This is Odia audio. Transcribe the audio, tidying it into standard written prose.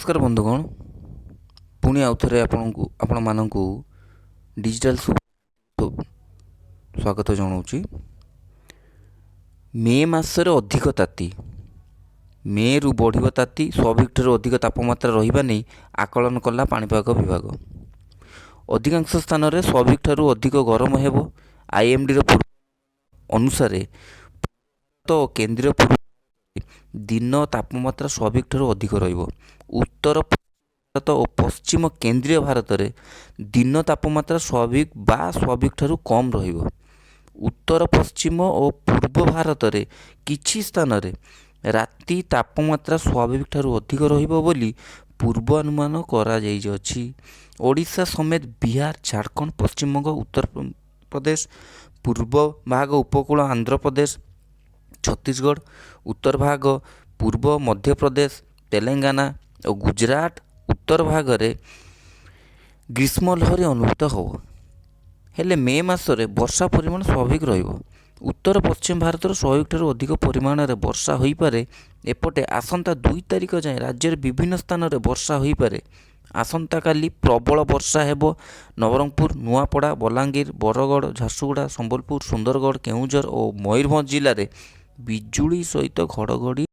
ନମସ୍କାର ବନ୍ଧୁଗଣ, ପୁଣି ଆଉଥରେ ଆପଣଙ୍କୁ ଆପଣମାନଙ୍କୁ ଡିଜିଟାଲ ସ୍ୱାଗତ ଜଣାଉଛି। ମେ ମାସରେ ଅଧିକ ତାତି, ମେରୁ ବଢ଼ିବ ତାତି। ସ୍ୱାଭାବିକଠାରୁ ଅଧିକ ତାପମାତ୍ରା ରହିବା ନେଇ ଆକଳନ କଲା ପାଣିପାଗ ବିଭାଗ। ଅଧିକାଂଶ ସ୍ଥାନରେ ସ୍ୱାଭାବିକଠାରୁ ଅଧିକ ଗରମ ହେବ। ଆଇଏମ୍ଡିର ପୂର୍ବ ଅନୁସାରେ ତ କେନ୍ଦ୍ରୀୟ ପୂର୍ବ ଦିନ ତାପମାତ୍ରା ସ୍ୱାଭାବିକଠାରୁ ଅଧିକ ରହିବ। ଉତ୍ତର ଭାରତ ଓ ପଶ୍ଚିମ କେନ୍ଦ୍ରୀୟ ଭାରତରେ ଦିନ ତାପମାତ୍ରା ସ୍ୱାଭାବିକ ବା ସ୍ୱାଭାବିକଠାରୁ କମ୍ ରହିବ। ଉତ୍ତର ପଶ୍ଚିମ ଓ ପୂର୍ବ ଭାରତରେ କିଛି ସ୍ଥାନରେ ରାତି ତାପମାତ୍ରା ସ୍ୱାଭାବିକଠାରୁ ଅଧିକ ରହିବ ବୋଲି ପୂର୍ବାନୁମାନ କରାଯାଇଅଛି। ଓଡ଼ିଶା ସମେତ ବିହାର, ଝାଡ଼ଖଣ୍ଡ, ପଶ୍ଚିମବଙ୍ଗ, ଉତ୍ତରପ୍ରଦେଶ ପୂର୍ବ ଭାଗ, ଉପକୂଳ ଆନ୍ଧ୍ରପ୍ରଦେଶ, ଛତିଶଗଡ଼ ଉତ୍ତର ଭାଗ, ପୂର୍ବ ମଧ୍ୟପ୍ରଦେଶ, ତେଲେଙ୍ଗାନା ଓ ଗୁଜରାଟ ଉତ୍ତର ଭାଗରେ ଗ୍ରୀଷ୍ମ ଲହରୀ ଅନୁଭୂତ ହେବ। ହେଲେ ମେ ମାସରେ ବର୍ଷା ପରିମାଣ ସ୍ୱାଭାବିକ ରହିବ। ଉତ୍ତର ପଶ୍ଚିମ ଭାରତର ସ୍ୱାଭାବିକଠାରୁ ଅଧିକ ପରିମାଣରେ ବର୍ଷା ହୋଇପାରେ। ଏପଟେ ଆସନ୍ତା 2 ତାରିଖ ଯାଏଁ ରାଜ୍ୟର ବିଭିନ୍ନ ସ୍ଥାନରେ ବର୍ଷା ହୋଇପାରେ। ଆସନ୍ତାକାଲି ପ୍ରବଳ ବର୍ଷା ହେବ। ନବରଙ୍ଗପୁର, ନୂଆପଡ଼ା, ବଲାଙ୍ଗୀର, ବରଗଡ଼, ଝାରସୁଗୁଡ଼ା, ସମ୍ବଲପୁର, ସୁନ୍ଦରଗଡ଼, କେଉଁଝର ଓ ମୟୂରଭଞ୍ଜ ଜିଲ୍ଲାରେ ବିଜୁଳି ସହିତ ଘଡ଼ଘଡ଼ି